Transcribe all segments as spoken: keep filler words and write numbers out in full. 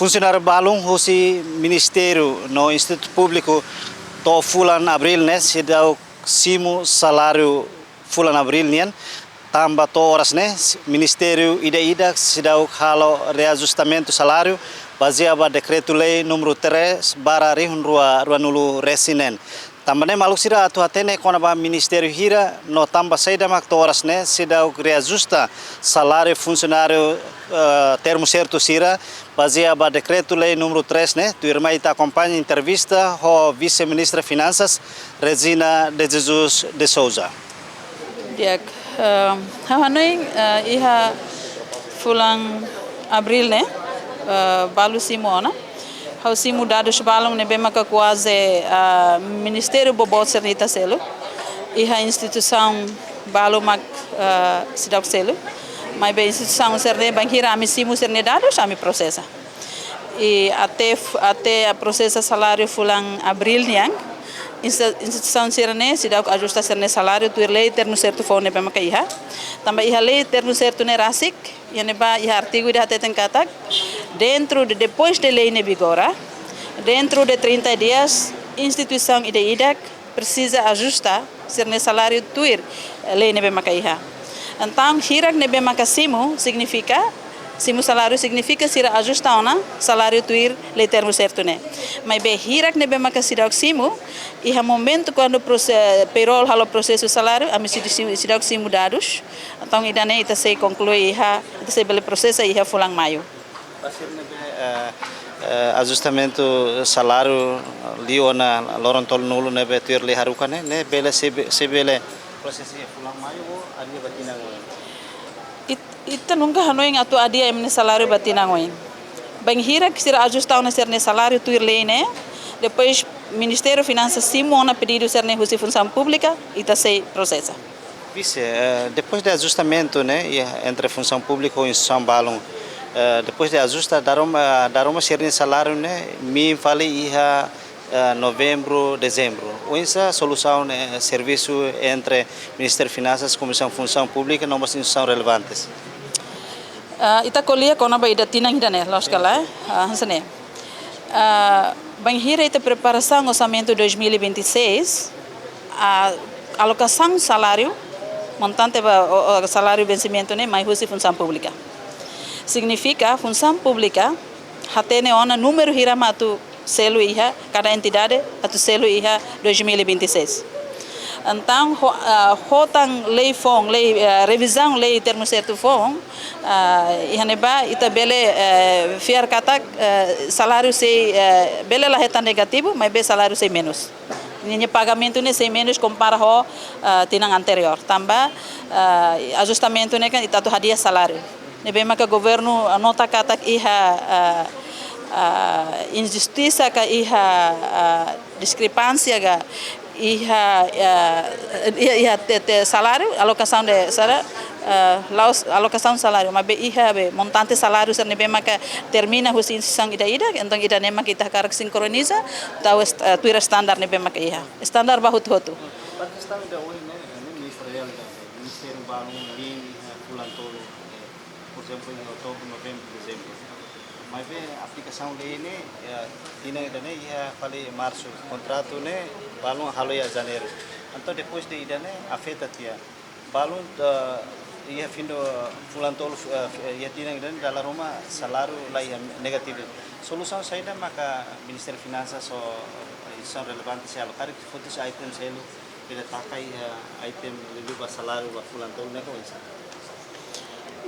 Funsionáriu balun husi ministériu no institutu públiku to'o fulan abríl ne'e seidauk simu saláriu fulan abríl nian, tanba to'o oras ne'e ministériu ida-idak seidauk halo reajustamentu saláriu bazeia ba dekretu-lei númeru três barra rihun rua ruanulu resin neen. Tanba ne'e maluk sira atu hatene kona-ba ministériu hira no tanba saida mak to'o oras ne'e seidauk reajusta saláriu funsionáriu, eh, termu sertu sira, bazeia ba dekretu-lei númeru três ne'e, tuirmai ita akompaña entrevista ho Vise-Ministra Finansas, Regina de Jesus de Souza. Di'ak, eh, ha'u hanoin, eh, iha fulan abríl ne'e, eh, balu simu ona. Ha'u simu dadus balun ne'ebé maka kuaze, eh, ministériu boboot sira-ne'e ita selu. Iha instituisaun balu mak, eh, seidauk selu. Maibé instituisaun sira-ne'e bainhira ami simu sira-nia dadus, ami prosesa. I até f-, até a prosesa saláriu fulan abríl nian, insti-, instituisaun sira-ne'e seidauk ajusta sira-nia saláriu tuir lei termu sertu foun ne'ebé maka iha. Tanba iha lei termu sertu ne'e rasik, iha ne'ebá iha artigu ida hateten katak, dentro de, depois de lei ne'e vigora, dentro de trinta dias, instituisaun ida-idak presiza ajusta sira-nia saláriu tuir, eh, lei ne'ebé maka iha. Entaun, hirak ne'ebé maka simu signifika, simu saláriu signifika sira ajusta ona saláriu tuir lei termu sertu ne'e. Maibé hirak ne'ebé maka seidauk simu, iha momentu kuandu prose-, payroll halo prosesu saláriu, ami sei, sei, seidauk simu dadus. Entaun, ida-ne'e ita sei konklui iha, ita sei bele prosesa iha fulan maiu. Ba sira ne'ebé, eh, eh, ajustamentu saláriu liu ona loron tolunulu ne'ebé tuir lei haruka ne'e, ne'e bele sei be-, sei bele prosesa iha fulan maiu ou adia ba tinan oin? It-, ita nunka hanoin atu adia ema nia saláriu ba tinan oin. Bainhira sira ajusta ona sira-nia saláriu tuir lei ne'e, depois Ministériu Finansas simu ona pedidu sira-ne'e husi Funsaun Públika, ita sei prosesa. Vise, eh, depois de ajustamentu ne'e, iha entre Funsaun Públika ho instituisaun balun, eh, depois de ajusta, dala ruma, dala ruma sira-nia saláriu ne'e, miin fali iha, eh, novembru, dezembru. Oinsá solusaun, eh, servisu entre Ministériu Finansas, Komisaun Funsaun Públika, no mós instituisaun relevantes? Ah, ita ko'alia kona-ba ida tinan ida-ne'e, loos ka lae, ah, hanesan ne'e. Ah, bainhira ita preparasaun orsamentu dois mil e vinte e seis, a alokasaun saláriu, montante ba, o, o, saláriu vensimentu ne'e mai husi Funsaun Públika. Signifika, Funsaun Públika hatene ona númeru hira mak atu selu iha kada entidade, atu selu iha dois mil e vinte e seis. Entaun, ho-, ah, ho tan lei foun, lei, ah, revizaun lei termu sertu foun, ah, iha ne'ebá ita bele, eh, fiar katak, eh, saláriu sei, eh, bele la hetan negativu, maibé saláriu sei menus. Ninia pagamentu ne'e sei menus kompara ho, ah, tinan anteriór. Tanba, ah, ajustamentu ne'e kan ita atu hadi'a saláriu. Ne'ebé maka governu, ah, nota katak iha, ah, ah, injustisa ka iha, ah, diskrepánsia ka iha, ah, iha, iha te, te saláriu, alokasaun de sala-, ah, la'ós alokasaun saláriu, maibé iha be montante saláriu sira ne'ebé maka termina husi instituisaun ida-idak, entaun ida-ne'e maka ita hakarak sinkroniza, tau est-, ah, tuir standar ne'ebé maka iha. Standar ba hotu-hotu. Ba kestaun ida ohin ne'e, ne'e ministra real ida, ministériu balun liu iha fulan tolu, eh, por ezemplu, iha outubru, novembru, dezembru. Maibé aplikasaun lei ne'e, eh, tinan ida-ne'e iha fali marsu, kontratu ne'e balun halo iha janeiru. Entaun depois de ida-ne'e afeta tiha. Balun, eh, iha fim do fulan tolu, eh, iha tinan ida-ne'e dala ruma saláriu la iha negativu. Solusaun saida maka Ministériu Finansas ou instituisaun relevante sei halo karik foti item seluk, bele taka iha item liuliu ba saláriu ba fulan tolu ne'e ka oinsá?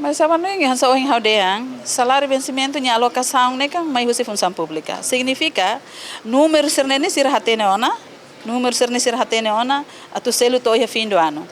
Mas saida mak ohin, hanesan ohin ha'u dehan, saláriu vensimentu nia alokasaun ne'e kan mai husi Funsaun Públika. Signifika, númeru sira-ne'e ne'e sira hatene ona, númeru sira-ne'e sira hatene ona, atu selu to'o iha fim do ano.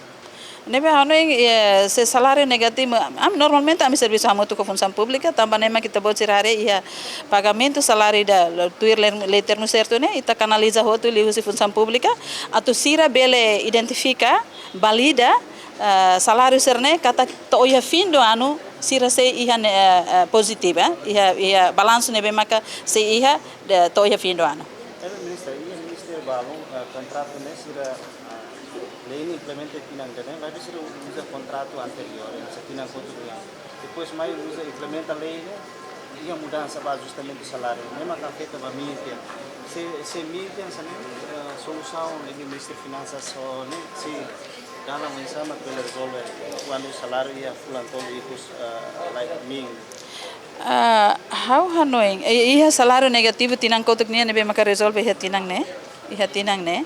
Ne'ebé ha'u hanoin, eh, se saláriu negativu, ami normalmente ami servisu hamutuk ho Funsaun Públika, tanba ne'e mak ita-boot sira haree iha pagamentu saláriu ida tuir lei, lei termu sertu ne'e, ita kanaliza hotu liuhusi Funsaun Públika, atu sira bele identifika, valida, eh, saláriu sira-ne'e katak to'o iha fim do ano sira sei iha ne'e, eh, eh, pozitivu, eh, iha, iha balansu ne'ebé maka sei iha, de, to'o iha fim do ano. Entaun, ministra, iha ministériu balun, eh, kontratu ne'e sira, eh, lei ne'e implementa tinan ida-ne'e, maibé sira uza kontratu anteriór, hanesan tinan kotuk nian. Depois mai uza implementa lei ne'e, Iha mudansa ba ajustamentu saláriu, ne'e maka afeta ba MIR nian. Se, se MIR nian hanesan ne'e, eh, solusaun ne'ebé Ministériu Finansas ho ne'e, se dalan oinsá mak bele rezolve kuandu saláriu iha fulan tolu ikus, eh, like MIR. Ah, ha'u hanoin, i-, iha saláriu negativu tinan kotuk nian ne'ebé maka rezolve iha tinan ne'e, iha tinan ne'e.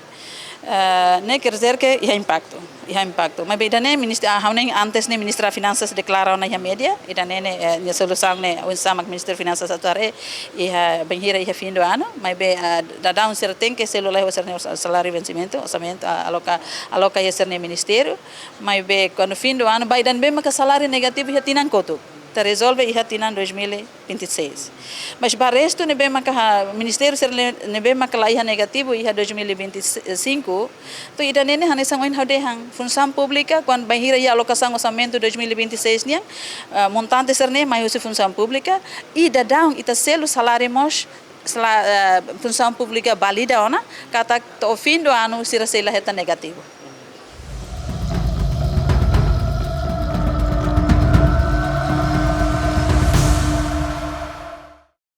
Eh, ne'e quer dizer que iha impaktu, iha impaktu. Maibé ida-ne'e ministra, ah, ha'u hanoin antes ne'e Ministra Finansas deklara ona iha média, ida-ne'e ne'e, eh, nia solusaun ne'e, oinsá mak Ministériu Finansas atu haree, iha bainhira iha fim do ano, maibé, ah, daudaun sira tenke selu lai ho sira-nia orsa-, saláriu vensimentu, orsamentu, ah, aloka, aloka iha sira-nia ministériu, maibé kuandu fim do ano, ba ida ne'ebé maka saláriu negativu iha tinan kotuk, ita rezolve iha tinan dois mil e vinte e seis. Mas ba restu ne'ebé maka ha, ministériu sira le-, ne'ebé maka la iha negativu iha dois mil e vinte e cinco, to'o ida-ne'e ne'e hanesan ohin ha'u dehan, funsaun públika, kuandu bainhira iha alokasaun orsamentu dois mil e vinte e seis nian, ah, montante sira-ne'e mai husi funsaun públika, i daudaun ita selu saláriu mós, sela-, eh, funsaun públika valida ona, katak to'o fim do ano sira sei la hetan negativu.